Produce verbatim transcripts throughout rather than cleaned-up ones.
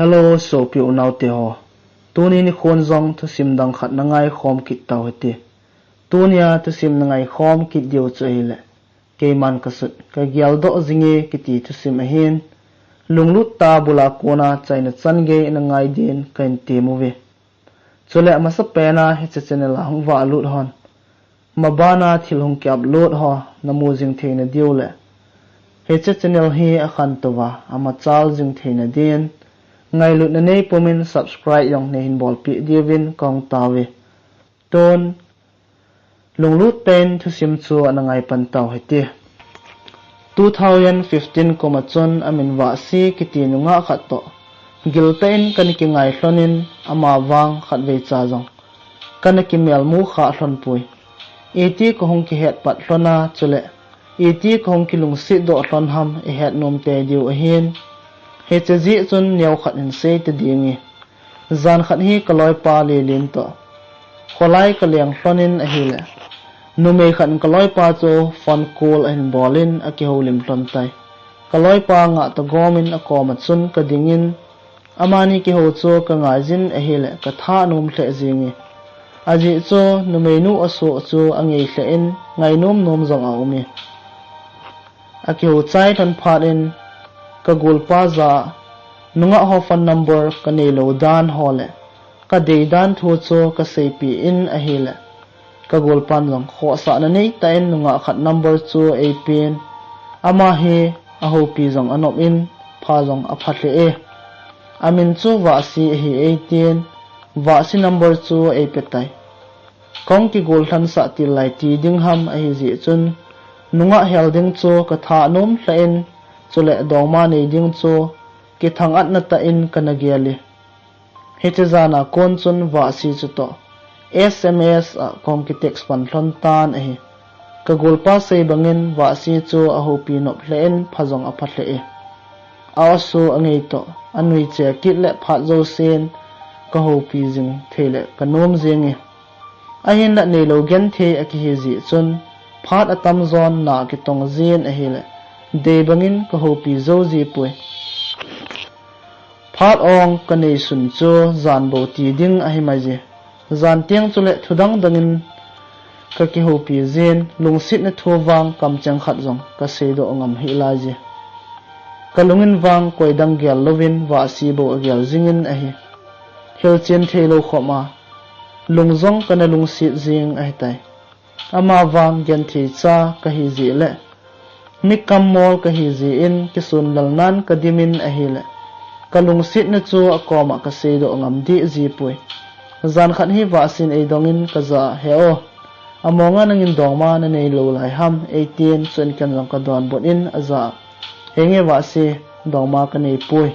Hello, sopi unaute ho. Tuni nikhon jong thusim dang khat na ngaikhom kit tau hite. Tunia thusim na ngaikhom kit diu chu ahile, Keiman Kasut Kageldoh Jinge kiti thusim ahin, lunglut tah bula kona chaina chan gei na ngai din kahin tem uve. Chule amasapen a hiche channel a hung valut hon, mabana thil hung ki upload ho namu jing theina diu le hiche channel hi akhantou va amachal jing theina din, ngailutna nei pumin subscribe jong neihin bolpeh diuvin kahung tauve. Tun, lunglut tah in thusim chu ana ngaipan tau hite. Two thousand fifteen kum a chun amin Vahsi kiti nungah khat toh giltah in kana kingai lhonin, amavang khatvei cha jong kana kimelmu kha lhon poi. Iti kahung kihet pat lhon a, chule iti kahung kilungset doh lhon ham ihet nom tei diu ahin. Hiche jeh chun neokhat hin sei ta dinge. Jan khat hi kaloipa Lelen toh kholai kaleng lhonin ahile, numei khat in kaloipa chu phone call ahin bolin akihoulim lhon tai. Kaloipa ngah tagom in akoma chun kadingin, amani kihou chu kangai jin ahile, katha anom lheh jinge. Ajeh chu numeinu asoh chu angei lheh in, ngainom nom jong aume. Akihou chai lhon phat in, kagolpa jah a nungah ho phone number kanei lou dan ho le kadei dan thu chu kaseipeh in ahile, kagolpan jong khohsahna neitah in nungah khat number chu eipen, ama hi ahoupi jong anop in, pha jong apha lheh e. Amin chu Vahsi ahi eitin, Vahsi number chu eipe tai. Kahung kigol lhansah til lai ti ding ham ahijeh chun, nungah hel ding chu katha anom lheh in, chule dongma nei ding chu kithangatna tah in kana gel e. Hiche jan a kon chun Vahsi chutoh S M S a kahung ki text pan lhon tan ahi. Kagolpa sei bangin Vahsi chu ahoupi nop lheh in, pha jong apha lheh e. A-o su angei toh anui che kit le phat jousen kahoupi jing thei le kanom jinge. Ahinla neilou genthei akihi jeh chun, phat atamjon na kitong jin ahile, dei bangin kahoupi jou jipoi. Phat ong kanei sun chu jan bou ti ding ahi maije. Jan teng chule thu dang dangin kakihoupi jin, lungsetna thu vang kamcheng khat jong kaseidoh ngam hih laije. Kalungin vang koidang gel louvin Vahsi bou agel jingin ahi. Hilchen theilou khop a, lung jong kana lungset jing ahitai. Ama vang genthei cha kahi jeh le, mi kammol kahi jeh in kisunlal nan kadimin ahile, kalungsetna chu akoma kaseidoh ngam deh jipoi. Jan khat hi Vahsin eidongin kajah a, He o, amonga nangin dongma nanei lou lai ham, eitin, chun ken jong kadonbut in ajah a, Henge Vahsi, dongma kaneipoi.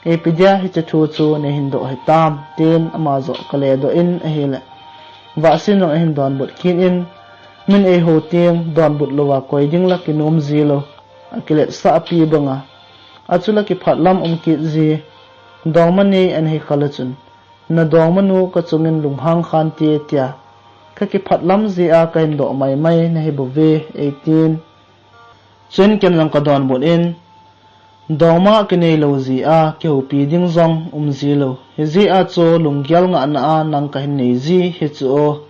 Ipi dia hiche thu chu neihin doh hitam, tin ama joh kaledoh in ahile, Vahsin jong ahin donbut kit in, min eihou teng donbut louva koi ding la kinom jilou, akiletsah pi banga, achula kiphatlam um kit ji, dongma nei ahin khal a chun, nadongmanu kachungin lunghang khante tia, kakiphatlam jeh a kahin doh maimai nahi bouve, eitin. Chun ken jong kadonbut in, dongma kinei lou jeh a kihoupi ding jong um jilou, hijeh a chu lunggel ngahna a nang kahin nei ji hichu o,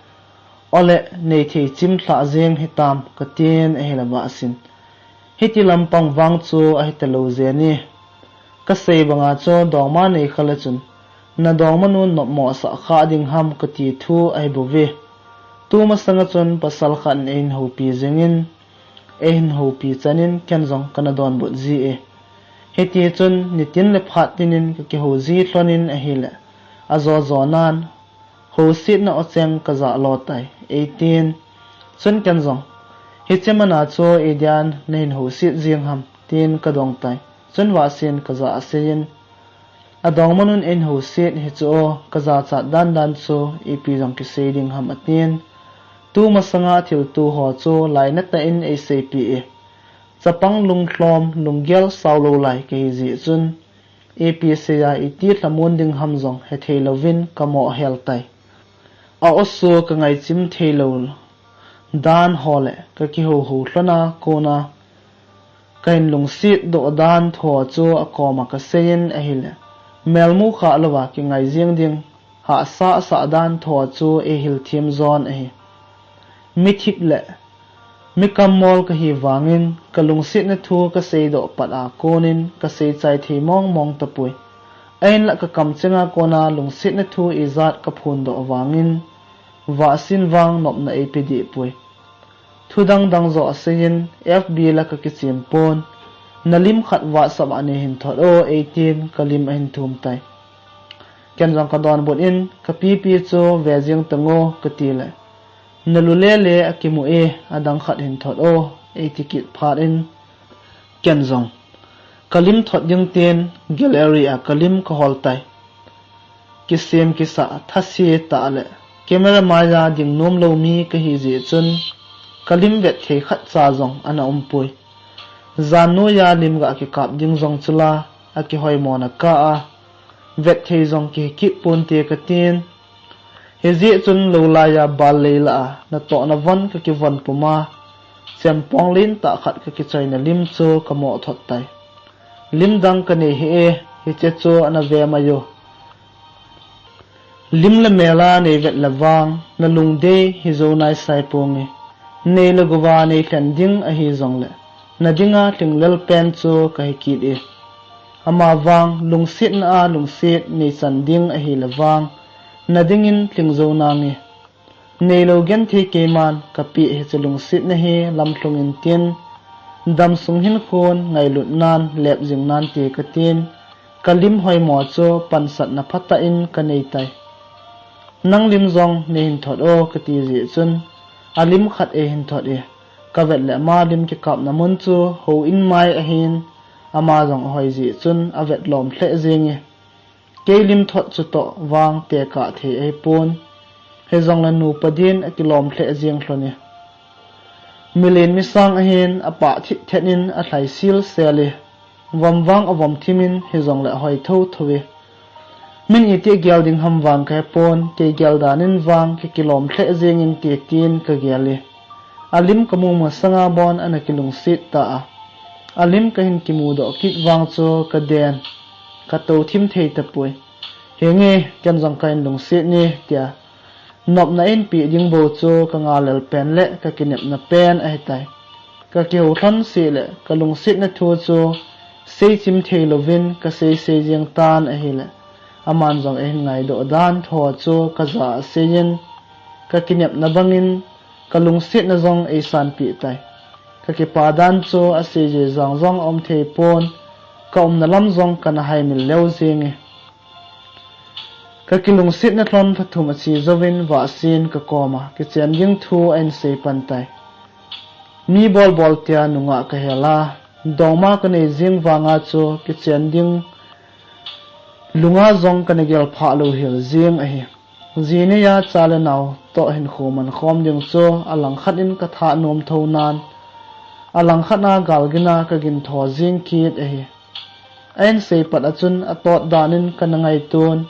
ole neithei chimlhah jeng hitam, katin ahile Vahsin, Hiti lampang vang chu ahitalou jenge. Kasei banga chu dongma nei khal a chun, nadongmanun nopmo sah kha ding ham kati thu ahi bouve. Tumasanga chun pasal khat in eihin houpi jingin, eihin houpi chanin ken jong kana donbut ji e. Hitichun nitin le phat tinin kakihou ji lhonin ahile, ajo jonan, housetna ocheng kajah lo tai, eitin. Chun ken jong, Hiche mana chu idia nahin houset jing ham, tin kadong tai. Chun Vahsin kajah a aseiyin, Adongmanun eihin houset hichu o, kajachat dandan chu ipi jong kisei ding ham, atin. Tumasanga thilto ho chu lainatah in eiseipeh e, chapang lunglhom lunggel saolou lai kahi jeh chun, ipi seija iti lhamon ding ham jong hethei louvin kamoh hel tai. A-o su kangaichim theilou dan ho le kakihouhou lhona kona kahin lungset doh dan thu chu akoma kaseiyin ahile, Melmu khah louva kingai jeng ding, hahsa asah dan tho chu eihil them jon ahi. Mithip le mikammol kahi vangin, kalungsetna thu kaseidoh pat a konin kasei chai thei mong mong tapoi. Ahinlah kakamchenga kona lungsetna thu ijat kaphondoh vangin, Vahsin vang nopna eipe deh poi. Thu dang dang joh aseiyin, F B la kakichem pon. Nalim khat WhatsApp a neihin thot o, eitin kalim ahin thum tai. Ken jong kadonbut in, kapipi chu ve jeng tango, katile, Nalu lele akimu e, adang khat hin thot o, eiti kit phat in, ken jong kalim thot ding tin gallery a kalim kahol tai. Kisem kisah, thase tah le camera maiya ding nom lou mi kahi jeh chun, kalim vet thei khatcha jong ana umpoi. Jan noiya lim ga kikap ding jong chula, akihoimona kah a vet thei jong kihi kit ponte katin. Hijeh chun lou laiya bal lei lah a natohna von kakivon puma, chempong lentah khat kakichoina lim chu kamoh thot tai. Lim dang kanei hih e, hiche chu ana ve mai u. Lim le mel a neivet le vang, nalungdei hijou naisai ponge. Nei le gou va neilhen ding ahijongle, nadinga lhinglel pen chu kahi kit e. Amavang, lungsetna a lungset neichan ding ahile vang, nadingin lhing jou nange. Neilou genthei keiman kapeh hiche lungsetna hi lamlhung intin, damsung hinkhon ngailut nan lep jing nante katin, kalim hoimo chu pansatna phatah in kanei tai. Nang lim jong neihin thot o kati jeh chun, alim khat eihin thot e. Kavet le ama lim kikapna mun chu houin mai ahin, ama jong ahoi jeh chun avet lom lheh jeng e. Kei lim thot chutoh vang tekah thei ahipon. Hijongle nupa din akilom lheh jeng lhon e. Milen misang ahin apah thit thet in alhai sil sel e. Vom vang avom thim in hijongle ahoi tho tho e. Min iti gel ding ham vang kahepon, kei gel dan in vang kakilom lheh jeng inte tin kagel e. Alim kamu masanga bon ana kilungset ta a, alim kahin kimudoh kit vang chu kaden, katou thim thei tapoi. Henge, ken jong kahin lungset ni, tia nopna einpeh ding bou chu kangalel pen le kakinepna pen ahitai. Kakihou lhon seh le kalungsetna thu chu seichim thei louvin kasei sei jeng tan ahile, aman jong eihin ngaidoh dan tho chu kaja a aseiyin, kakinepna bangin kalungsetna jong eisanpeh tai. Kakipa dan chu aseije jang jong aum thei pon, kaumna lam jong kana haimil leu jenge. Kakilungsetna lhon lha thum ache jouvin Vahsin kakoma kichen ding thu ahin sei pan tai. Mi bol bol tia nungah kahel a, dongma kanei jeng vanga chu kichen ding lunga jong kana gel phah lou hel jeng ahi. Ji neiya cha le nao toh hinkho mankhom ding chu alangkhat in kathah nom tho nan, alangkhat a galgin a kagin tho jeng kit ahi. Ahin sei pat a chun atot dan in kana ngaiton,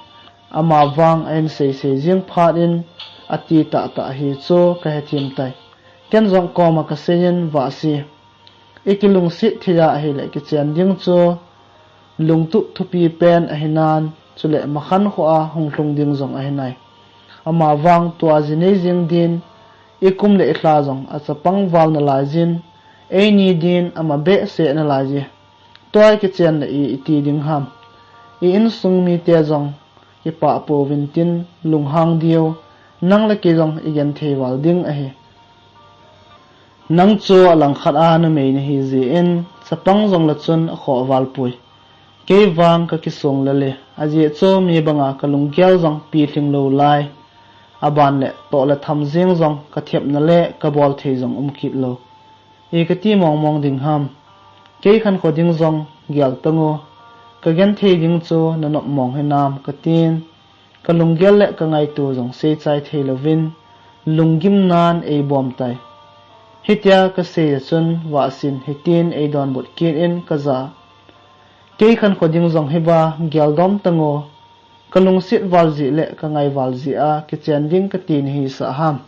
amavang ahin sei sei jeng phat in ati tah tah hi chu kahethem tai. Ken jong koma kaseiyin, Vahsi, ikilungset thei a ahile kichen ding chu lungtup thupi pen ahinan, chule makhan khoa hunglhung ding jong ahinai. Amavang tua ji nei jeng din, ikum le ilha jong achapang val nalaiyin, eini din ama behseh nalaiye. Tua ikichen le i iti ding ham? I-insung mite jong kipah pouvin tin, lunghang diu, nang le kei jong igenthei val ding ahi. Nang chu alangkhat a numei nahi jeh in, chapang jongle chun akhoh val poi. Kei vang kakisong lele, ajeh chu mi banga kalunggel jong pilhing lou lai. Aban le toh le tham jeng jong kathepna le kabol thei jong um kit lou. I kati mong mong ding ham? Kei khankho ding jong gel tango, kagenthei ding chu nanop mong hinam, katin. Kalunggel le kangaito jong seichai thei louvin, lunggim nan eibom tai. Hitia kasei a chun Vahsin hitin eidonbut kit in kaja. Kei khankho ding jong hiva geldom tango, kalungset val jeh le kangai val jeh a kichen ding kati nahisah ham?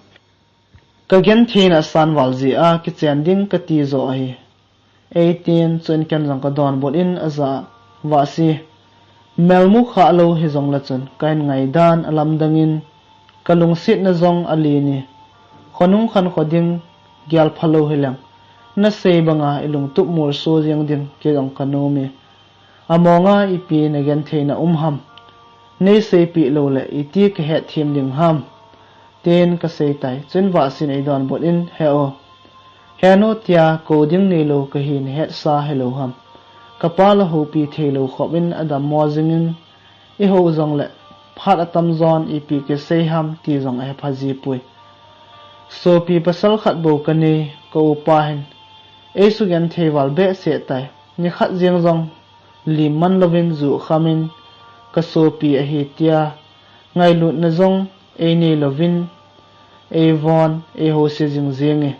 Kagentheina asan val jeh a kichen ding kati jo ahi, eitin. Chuin ken jong kadonbut in aja, Vahsi, Melmu khah lou hijong le chun, ka hin ngaidan alamdang in, ka lungsetna jong alen e. Khonung khankho ding gel phalou hileng, nasei banga i lungtup molso jeng ding kei jong ka nom e. Amonga ipi na genthei na um ham? Nei seipeh lou le iti ka hetthem ding ham? Tin ka seitai. Chun Vahsin eidonbut in, "He o, henu tia kou ding neilou kahi na hetsa hilou ham? Ka pa la houpi theilou khop in adammo jing in, i hou jong le phat atamjon ipi kisei ham ti jong ahe pha jipoi. Sopi pasal khat bou kanei, ka upa hin eisugenthei val behseh tai. Nikhat jeng jong lim man louvin ju kham in, ka sopi ahi tia ngailutna jong einei louvin, eivon, eihouse jing jenge.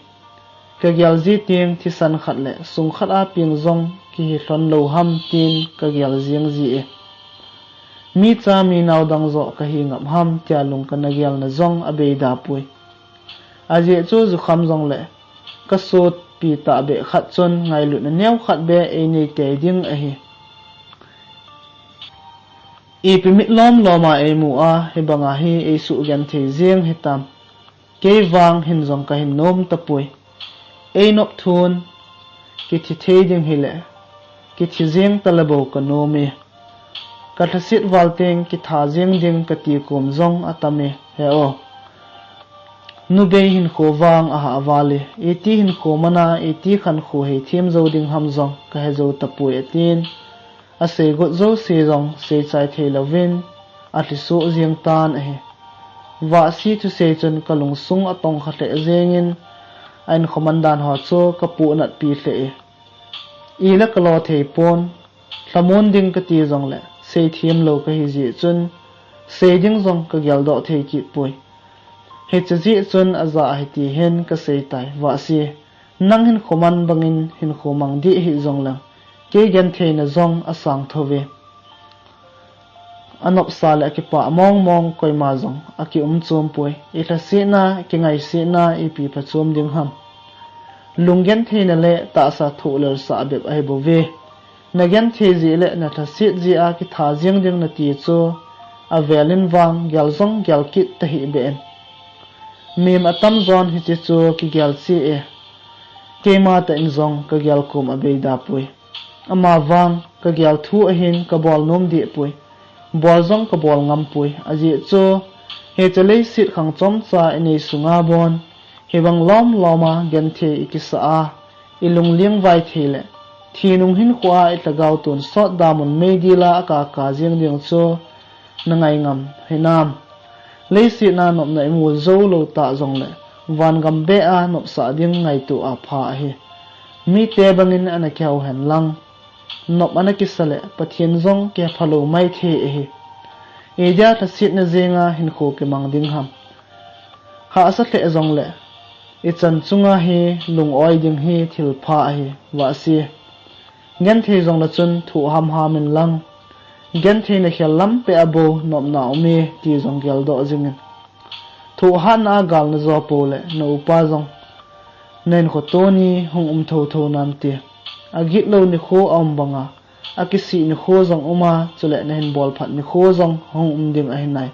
Ka gel ji teng thisan khat le sung khat a peng jong kihi lhon lou ham tin ka gel jeng ji e. Mi cha mi nao dang joh kahi ngap ham tia lung kana gelna jong abeida poi. Ajeh chu jukham jong le ka sopi tahbeh khat chun ngailutna neokhat beh einei tei ding ahi. Ipi mit lom lom a eimu a, hibanga hi eisugenthei jeng hitam. Kei vang hin jong ka hin nom tapoi. Einop thun, kithi thei ding hile, kithi jeng tale bou ka nom e. Ka lhaset val teng kitha jeng ding kati kom jong atam e, he o. Nubei hinkho vang ahah val e, iti hinkho mana, iti khankho hetthem jou ding ham jong ka he jou tapoi," atin. Asei got jouse jong seichai thei louvin alhi soh jeng tan ahi. Vahsi thusei chun ka lungsung atongkha lheh jeng in, a inkho man dan ho chu ka puhnatpi lheh e. Ile ka lo thei pon, lhamon ding kati jong le seithem lou kahi jeh chun, sei ding jong ka geldoh thei kit poi. Hiche jeh chun ajah ahi ti hin ka seitai, Vahsi. Nang hinkho man bangin hinkho mang dih hih jong leng, kei gentheina jong asang thou ve. Anopsa le akipah mong mong koima jong akium chom poi. I lhasetna, kingaisetna, ipi phachom ding ham. Lunggentheina le tahsa thohlel sah bep ahi bou ve. Na genthei jeh le na lhaset jeh a kitha jeng ding nati chu avel in vang gel jong gel kit tahih beh in. Mihem atamjon hiche chu kigel cheh e. Keima tah in jong ka gel kom abeida poi. Ama vang ka gel thu ahin ka bol nom deh poi. Bol jong ka bol ngam poi. Ajeh chu hiche leiset khang chomcha i nei sunga bon, hibang lom lom a genthei i kisah a, i lungling vai thei le thi nung hinkho a i lhagao tonsot damun meidil a akaka jeng ding chu na ngai ngam hinam. Leiset a nopna i mu jou lou tah jong le, vangam beh a nopsah ding ngaito a pha ahi. Mite bangin ana kihou hen lang, nop ana kisa le Pathen jong kihepha lou maithei ahi. Idia lhasetna jenga hinkho kimang ding ham. Hahsa lheh jong le, i chan chunga hi lung-oi ding hi thil pha ahi, Vahsi. Genthei jong le chun thoh hamham in lang, gentheina khel lam peh a bou nopna um e ti jong geldoh jing in. Thohhatna a gal na jo pou le na upa jong na hinkho tuni hung um thotho nante. Agit lou nikho aum banga, akisih nikho jong um a, chule na hin bolphat nikho jong hung um ding ahi nai,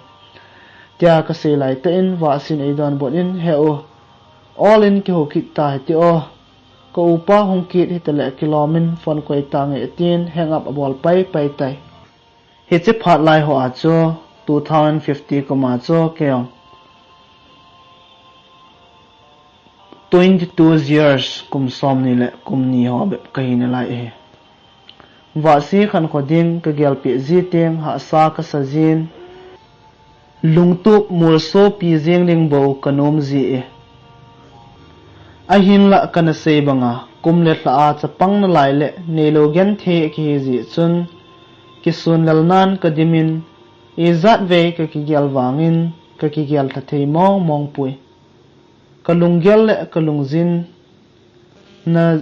tia ka sei laitah in Vahsin eidonbut in, "He o, ol in kihou kit ta hite o. Ka upa hung kit hite le kilom in phone koi tange," tin hang up abol paipai tai. Hiche phat lai ho a chu two thousand fifty kum a chu kei jong twenty two years, kum somni le kum ni ho bep kahi nalai e. Vahsi khankho ding ka gelpeh ji teng hahsa kasa jin, lungtup molsopi jeng ding bou ka nom ji e. Ahinlah kana sei banga, kum le lha a chapang nalai le neilou genthei akihi jeh chun, kisun lelnan ka dim in, ijat vei ka kigel vangin ka kigel lha thei mong mong poi. Ka lunggel le ka lungjin na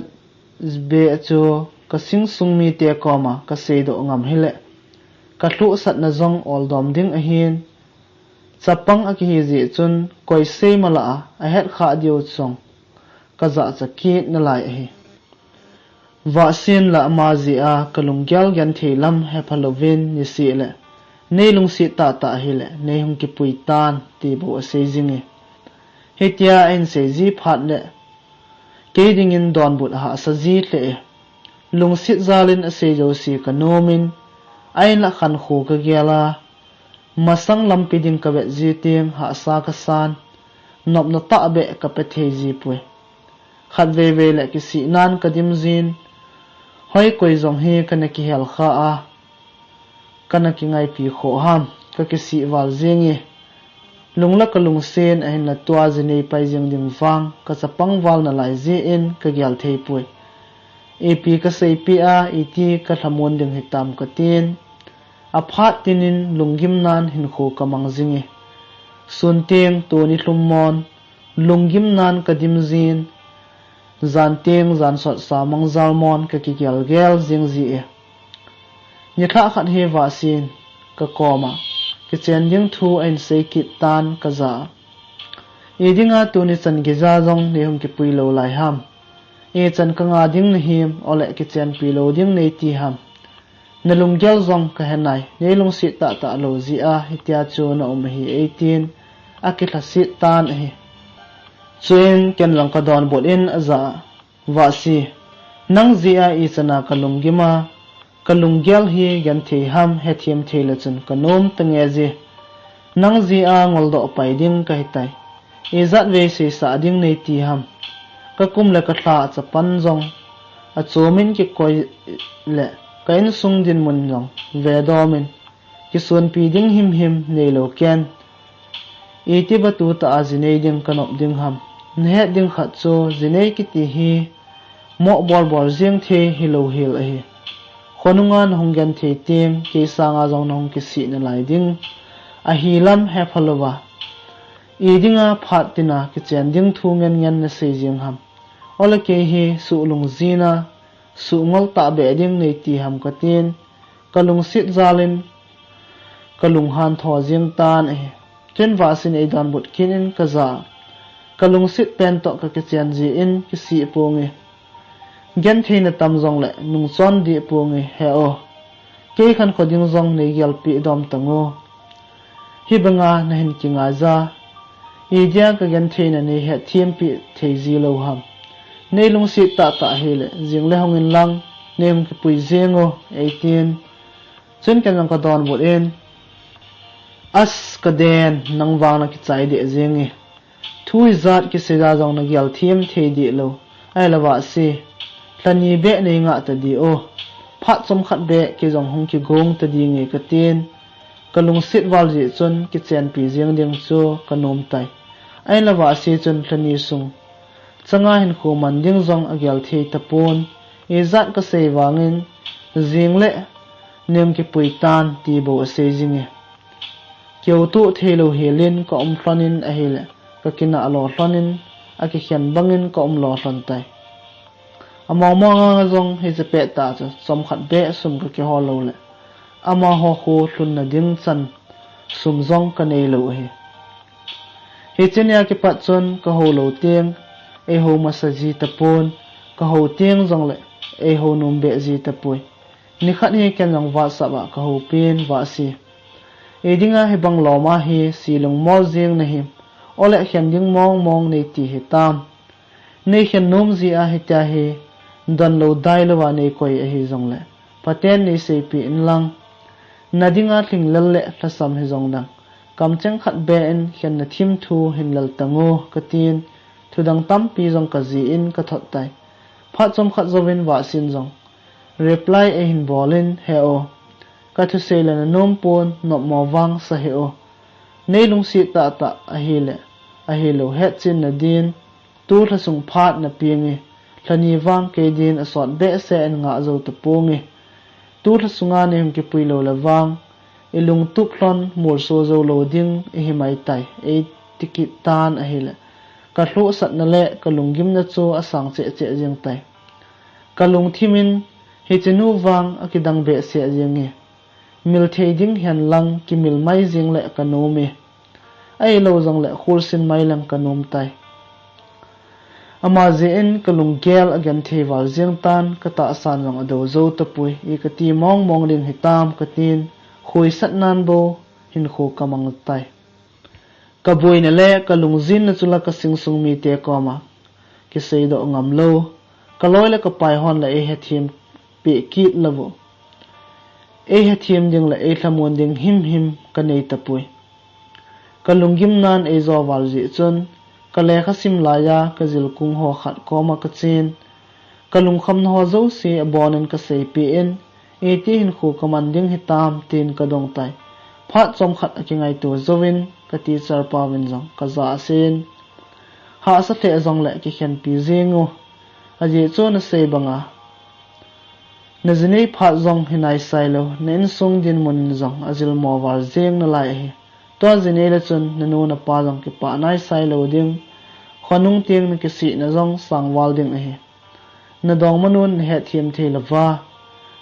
beh chu ka singsung mite koma ka seidoh ngam hile, ka lhuhsatna jong oldom ding ahin, chapang akihi jeh chun koi seima lah a ahet khah diu jong ka jahcha kit nalai ahi. Vahsin lah ama jeh a ka lunggel genthei lam hepha louvin niseh le, nei lungset tahtah hile, nei hung kipui tan, ti bou asei jing e. Hitia ahin sei ji phat le, kei dingin donbut ahahsa ji lheh e. Lungset jal in asei jouse ka nom in, ahin lah khankho ka gel a, masang lampi ding ka vet ji teng hahsa ka san, nopna tahbeh ka pe thei ji poi. Khatvei vei le kisih nan ka dim jin, hoi koi jong hi ka na kihel kha a, ka na kingaipi khoh ham, ka kisih val jing e. Lung le ka lungsen ahin na tua ji nei pai jing ding vang, ka chapang val nalai jeh in ka gel thei poi. Ipi ka seipeh a, iti ka lhamon ding hitam ka tin. Aphat tin in lunggim nan hinkho ka mang jing e. Sun teng tuni lhum mon, lunggim nan ka dim jin, jan teng jan sot sa mang jal mon ka kigel gel jing ji e. Nilhah khat hi Vahsin ka kom a, kichen ding thu ahin sei kit tan ka ja a. Idinga tuni chan geija jong nei hung kipui lou lai ham. Ichan ka nga ding nahim, ole kichenpi lou ding nei ti ham. Na lunggel jong ka he nai, nei lungset tahtah lou jeh a, hitia chu na um ahi eitin, akilhaset tan ahi. Chuin ken jong ka donbut in aja a, Vahsi, nang jeh a ichan a ka lunggim a, ka lunggel hi genthei ham, hethem thei le chun ka nom tange ji. Nang jeh a ngoldoh pai ding ka hitai. Ijat vei seisah ding nei ti ham. Ka kum le ka lha achapan jong achom in kikoi le ka insung dinmun jong ve dom in kisonpi ding himhim nei lou ken. Iti batu tah a jinei ding ka nop ding ham. Na het ding khat chu jinei kiti hi moh bolbol jeng thei hilou hel ahi. Khonunga na hung genthei teng, kei sanga jong na hung kisih nalai ding ahi lam hepha louva, idinga phat tina kichen ding thu ngen ngen na sei jeng ham. Ole kei hi suh lungjin a, suh ngol tahbeh ding nei ti ham ka tin, ka lungset jal in ka lunghan tho jeng tan ahi. Chuin Vahsin eidonbut kit in ka ja a, ka lungset pen toh ka kichen jin kisih pong e. Genthei na tam jongle nungchon dih pong e, he o. Kei khankho ding jong nei gelpeh dom tan o. Hibanga na hin kingai ja, idia ka genthei na nei hetthem peh thei ji lou ham. Nei lungset tahtah hile, jing le hung in lang, nei hung kipui jeng o, eitin. Chuin ken jong ka donbut in, as ka den, nang vang na kichai deh jeng e. Thu ijat kisei ja jong na gel them thei dih lou. Ahile Vahsi, lha ni beh nei ngah ta dih o. Phat chomkhat beh kei jong hung kigong ta ding e ka tin. Ka lungset val jeh chun kichenpi jeng ding chu ka nom tai. Ahile Vahsi chun lha ni sung changa hinkho man ding jong agel thei tapon. Ijat ka sei vangin jing le nei hung kipui tan ti bou asei jing e. Keu toh thei lou helin ka um lhon in ahile, ka kinah lo lhon in, akikhen bangin ka um lo lhon tai. Among mong a jong hiche pettah chu chomkhat beh sum ka kihol lou le, amaho kho lhunna ding chan sum jong ka nei lou ahi. Hiche nia kipat chun ka ho lou teng, eiho masa ji tapon, ka ho teng jongle, eiho nom beh ji tapoi. Nikhat hi ken jong WhatsApp a ka hopin, Vahsi, idinga hibang lom a hi si lungmol jeng nahim, ole khen ding mong mong nei ti hitam. Nei khen nom ji a hitia hi, don lou dai louva nei koi ahi jongle, phaten nei seipeh in lang. Na dinga lhinglel le lhasam hijong dang, kamcheng khat beh in khenna thim thu hin lel tan o ka tin, thudang tampi jong ka jih in ka thot tai. Phat chomkhat jouvin Vahsin jong reply eihin bol in, he o, ka thusei le na nom pon, nopmo vang sa hih o. Nei lungset tahtah ahile, ahilou hetchen na din, tu lha sung phat na peng e, lha ni vang kei din asot behseh in ngah jou tapong e. Tu lha sunga nei hung kipui lou le vang, ilungtup lhon molso jou lou ding ihi mai tai, eiti kit tan ahile, ka lhohsatna le ka lunggimna chu asang cheh cheh jeng tai. Ka lungthim in, hiche nu vang akidang behseh jeng e. Mil thei ding hen lang kimil mai jeng le ka nom e. Ahilou jongle kholsin mai leng ka nom tai. Ama jeh in kalunggel agenthei val jeng tan, katahsan jong adou jou tapoi, i kati mong mong ding hitam katin, khuisat nan bou hinkho kamang tai. Kaboina le kalungjinna chu la kasing sung mite koma kiseidoh ngam lou, kaloi le kapai hon la eihethem peh kit lou u. Eihethem ding le eithamun ding himhim kanei tapoi. Kalunggim nan eijo val jeh chun, kalekha sim laiya kajilkung ho khat koma kachen. Kalungkhamna ho jouse abonin kaseipeh in, iti hinkho kaman ding hitam tin kadong tai. Phat chomkhat akingaito jouvin, ka teacher pauvin jong kajah asen. Hahsa lheh jongle kikhenpi jeng u. Ajeh chu nasei banga, najinei phat jong hinai sailou, na insung dinmun in jong ajilmo val jeng nalai ahi. Tua jinei le chun nanu napa jong kipah nai sailou ding, khonung teng nakisihna jong sangval ding ahi. Nadongmanun nahetthem thei louva,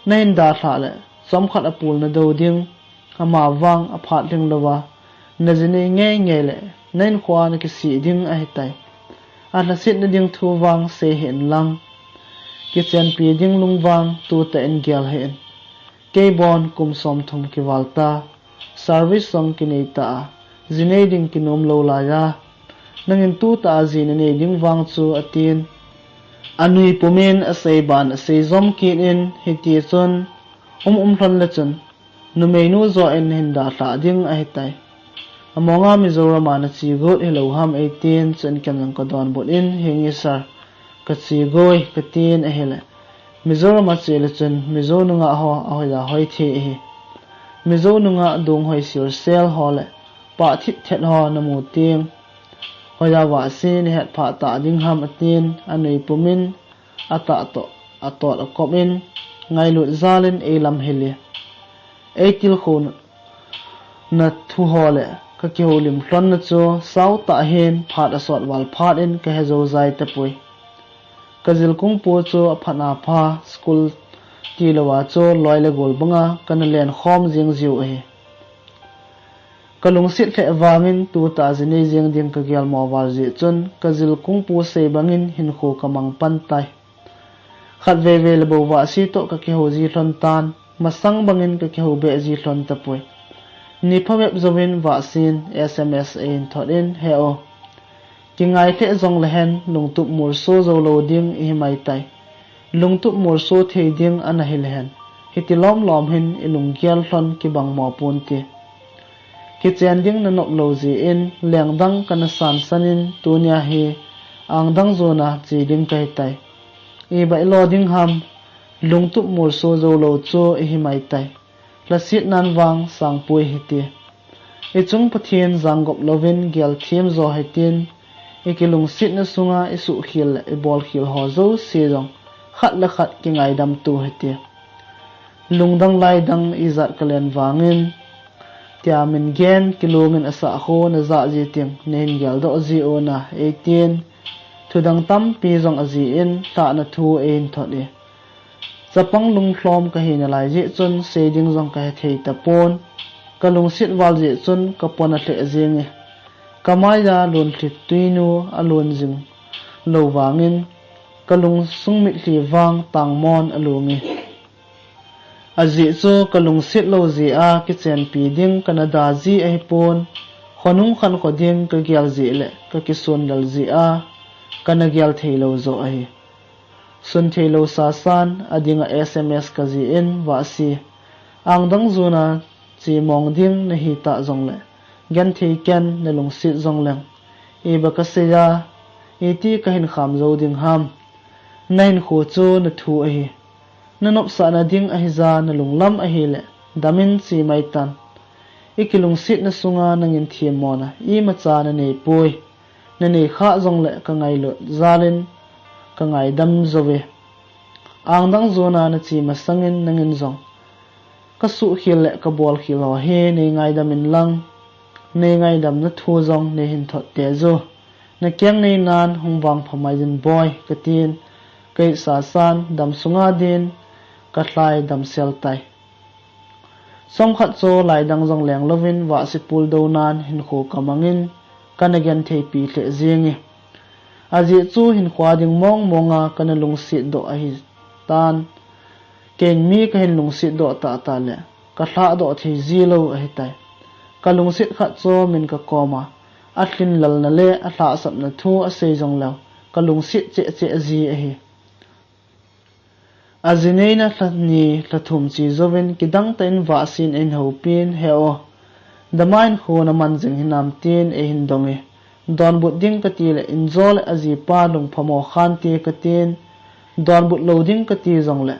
nahin dalhah le chomkhat apul nadou ding, amavang aphat lhing louva, najinei ngeingei le nahinkhoa nakisih ding ahitai. Alhasetna ding thu vang seihih in lang, kichenpi ding lung vang tutah in gelhih in. Keibon kum somthum kival ta, service jong kinei ta a, jinei ding kinom lou laiya, nangin tutah a ji nanei ding vang chu atin. Anui pumin aseiban aseijom kit in, hitichun um um lhon le chun, numeinu joh in nahin dalhah ding ahitai. Amonga Mizorama nache got hilou ham eitin, chun ken jong kadonbut in, Henge sir, kache goi, katin ahile, Mizorama che le chun Mizo nungah ho ahoiya hoi thei ahi. Mizo nungah dunghoi silsel ho le pah thitthet ho namu teng, hoiya Vahsi nahetphah ta ding ham atin, anui pumin atah toh atot akop in, ngailut jalin eilamhil e. Eitilkhouna thu ho le kakihoulim lhonna chu sautah hin phat asot val phat in kahe jou jai tapoi. Kajilkungpu chu aphat apha, school tilouva chu loi le gol banga kana lenkhom jeng jiu ahi. Kalungset lheh vangin tutah jinei jeng ding kagelmo val jeh chun, kajilkungpu sei bangin hinkho kamang pan tai. Khatvei vei le bou Vahsi toh kakihou ji lhon tan, masang bangin kakihou beh ji lhon tapoi. Ni phabep jouvin Vahsin S M S eihin thot in, He o, kingai lheh jonglehen lungtup molso joulou ding ihi maitai. Lungtup molso thei ding ana hilehen, hiti lomlom hin ilunggel lhon kibang mo ponte. Kichen ding nanop lou jeh in lengdang kana sansan in, tunia hi angdang jona che ding kahitai. Iba ilo ding ham, lungtup molso joulou chu ihi maitai. Lhasetnan vang sangpoi hite. Ichung Pathen janggop louvin gelthem jo hitin, ikilungsetna sunga isuhkhel le ibolkhel ho jouse jong khat le khat kingaidamto hite. Lungdang laidang ijat kalen vangin, tia min gen kilungin asah khu najah ji teng nahin geldoh ji una eitin, thudang tampi jong ajih in lhahna thu eihin thot e. Chapang lunglhom kahina lai jeh chun sei ding jong kahethei tapon, kalungset val jeh chun kapona lheh jenge. Kamaiya lunlhit twinu alun jing lou vangin, kalungsung mitlhi vang tangmon alunge. Ajeh chu kalungset lou jeh a kichenpi ding kana da ji ahipon, khonung khankho ding kagel jeh le kakisonlel jeh a kana gel theilou joh ahi. Suntheilou sasan adinga S M S kajih in, Vahsi, angdang jona chemong ding nahitah jongle, genthei ken nalungset jongleng, iba kaseiya, iti kahin kham jou ding ham? Nahinkho chu nathu ahi. Nanopsahna ding ahija nalunglam ahile, damin che maitan. Ikilungsetna sunga nangin themmona imacha naneipoi. Nanei khah jongle kangailut jalin kangaidam jouve. Angdang jona nache masangin nangin jong kasuhkhel le kabolkhel ho hi neingaidam inlang, neingaidamna thu jong neihin thot teju. Nakeng neinan hung vangpha maijin boi, katin, kaitsasan damsunga din kalhai damsel tai. Chomkhat chu laidang jong lenglouvin Vahsi puldounan hinkho kamangin kana gentheipi lheh jenge. Ajeh chu hinkho ding mong monga kana lungset doh ahi tan. Ken mi kahin lungset doh tah tah le, kalhah doh thei ji lou ahitai. Kalungset khat chu min kakoma, alhin lalna le alhahsapna thu asei jongleu, kalungset cheh cheh ji ahi. Ajineina lha ni lha thum che jouvin kidang tah in Vahsin eihin houpin, "He o, dama hinkho naman jing hinam?" tin eihin dong e. Donbut ding kati le injo le ajipa lungphamo khante katin, donbut lou ding kati jongle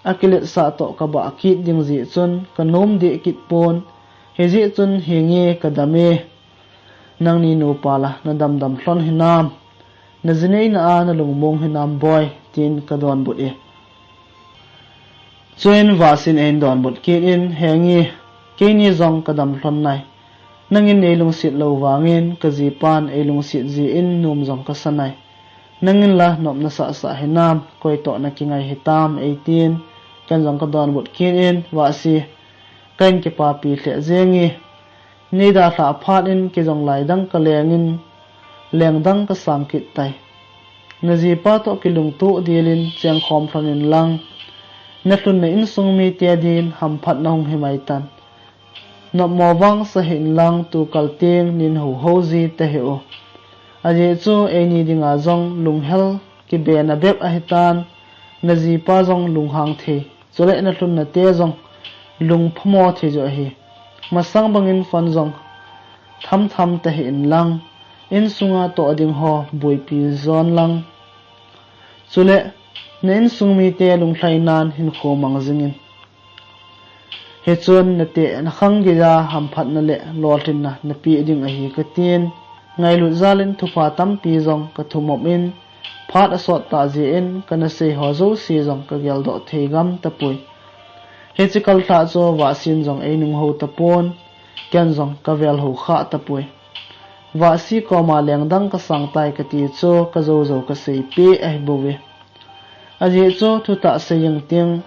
akiletsah toh kabah kit ding jeh chun kanom deh kit pon, hijeh chun hinge kadam e. Nangni nupa la nadam dam lhon hinam? Najineina a nalungmong hinam boi? tin kadonbut e. Chuin Vahsin eihin donbut kit in, "Henge, keini jong kadam lhon nai. Nangin neilungset lou vangin kajipan eilungset jin nom jong kasa nai. Nangin la nop nasah sah hinam, koi toh nakingai hitam?" eitin, ken jong kadonbut kit in, "Vahsi, kahin kipapi lheh jenge. Neidalhah phat in kei jong lai dang kalengin, leng dang kasang kit tai. Najipa toh kilungtoh dil in chengkhom lhon inlang, nalhunna insung mite din hamphatna hung himai tan. Nopmo vang sa hih inlang tukal teng nin houhou ji tahih u. Ajeh chu eini dinga jong lunghel kibena bep ahitan, najipa jong lunghang thei, chule nalhunna te jong lungphamo thei joh ahi. Masang bangin phone jong tham tham tahih inlang, insunga toh ding ho boipi jon lang. Chule na insung mite lunglhai nan hinkho mang jingin. Hichun nateh nakhang geija hamphatna le lolhinna napeh ding ahi," katin, ngailut jal in thupha tampi jong kathumop in, phat asot tah jeh in kana sei ho jouse jong kageldoh thei gam tapoi. Hiche kal lhah chu Vahsin jong einung hou tapon, ken jong kavel hou kha tapoi. Vahsi koma leng dang kasang tai kati chu kajou jou kaseipeh ahi bouve. Ajeh chu thutah sei jeng teng,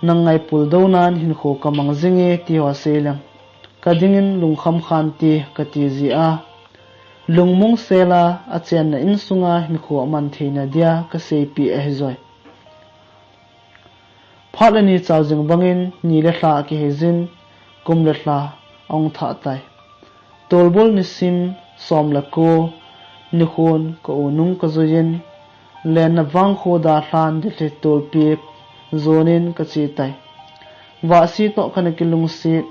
"Nang ngaipul dou nan hinkho kamang jinge," ti ho sei leng, "Kadingin lungkham khante," kati jia, lungmong sela achenna insunga hinkho aman theina dia kaseipeh ahi joi. Phat le ni chao jing bangin ni le lha kiheijin, kum le lha ahung thah tai. Tolbul nisim som le ko nikhon ka u nung kajuiyin, lenna vangkho dalhan Delhi tolpi jonin kache tai. Vahsi toh kana kilungset,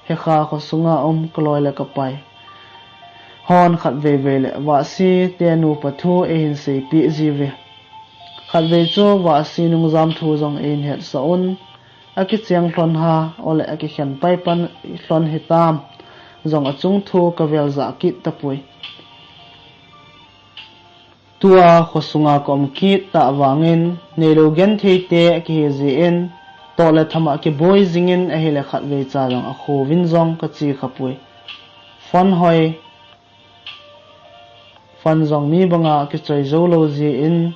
hekha khosunga um kaloi le kapai hon khatvei vei le Vahsi te nupa thu eihin seipeh jiuve. Khatvei chu Vahsi nungjam thu jong eihin hetsah un, akicheng lhon ham, ole akikhen paipan lhon hitam jong achung thu kavel jah kit tapoi. Tua khosunga kaum kit tah vangin neilou genthei te kihi jeh in, toh le thama kiboi jingin ahile khatvei cha jong akhouvin jong kache khapoi. Phone hoi, phone jong mi banga kichoi jou lou jeh in,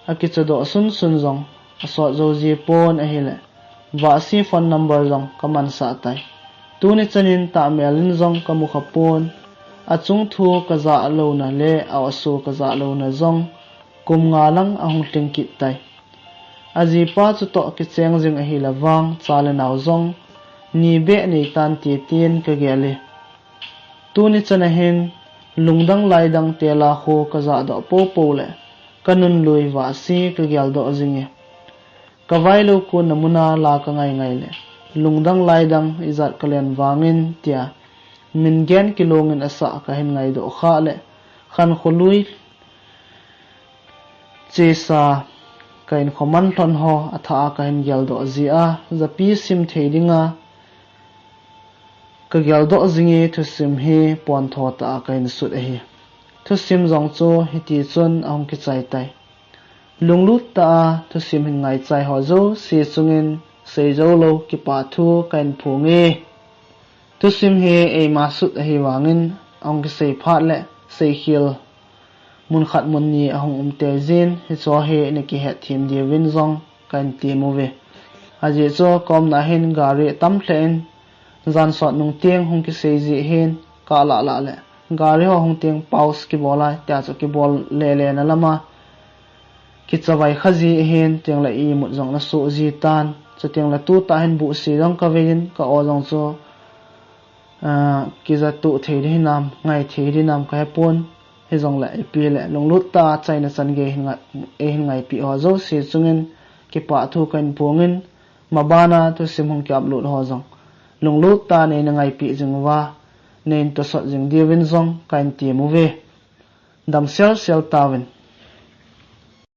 akichodoh sunsun jong asot jou ji pon ahile, Vahsi phone number jong kamansah tai. Tuni chanin tahmel in jong kamu khapon, achung thu kajah louna le a-oso kajah louna jong kum nga lang ahung lhing kit tai. Ajipa chutoh kicheng jing ahile vang, cha le nao jong ni beh neitan ti tin kagel e. Tuni chana hin lungdang laidang tela kho kajah doh popo le kanunlui Vahsi kageldoh jing e. Kavailou konna muna la kangai ngai le lungdang laidang ijat kalen vangin tia min gen kilungin asah kahin ngaidoh kha le khankho lui chesa kahin khoman lhon ho athah a kahin geldoh jia, japi sim thei dinga kageldoh jing e, thusim hi pontho tah a kahin sut ahi. Thusim jong chu hiti chun ahung kichai tai. Lunglut tah a thusim hin ngaichai ho jouse chungin seijou lou kipa thu kahin phong e. Thusim hi eima sut ahivangin ahung kisei phat le seikhel mun khat mun ni ahung um teijin, hicheho hi nakihet them diuvin jong kahin tem uve. Ajeh chu kaumna hin gari atam lheh in, jan sot nung teng hung kisei jeh hin kalah lah le Gari ho hung teng pause kibol a, tia chu kibol lele na lama kichavai kha ji ahin, tengle imut jong na soh ji tan. Chutengle tutah hin buhsi jong ka vei in, ka o jong chu, ah, kija tuh thei di hinam, ngai thei di hinam ka hepon. Hijongle ipi le lunglut tah a chaina chan gei hin ngai, eihin ngaipeh ho jouse chungin kipah thu kahin phong in, mabana thusim hung ki upload ho jong lunglut tah a neina ngaipeh jing uva, neina tosot jing diuvin jong kahin tem uve. Damsel sel tauvin.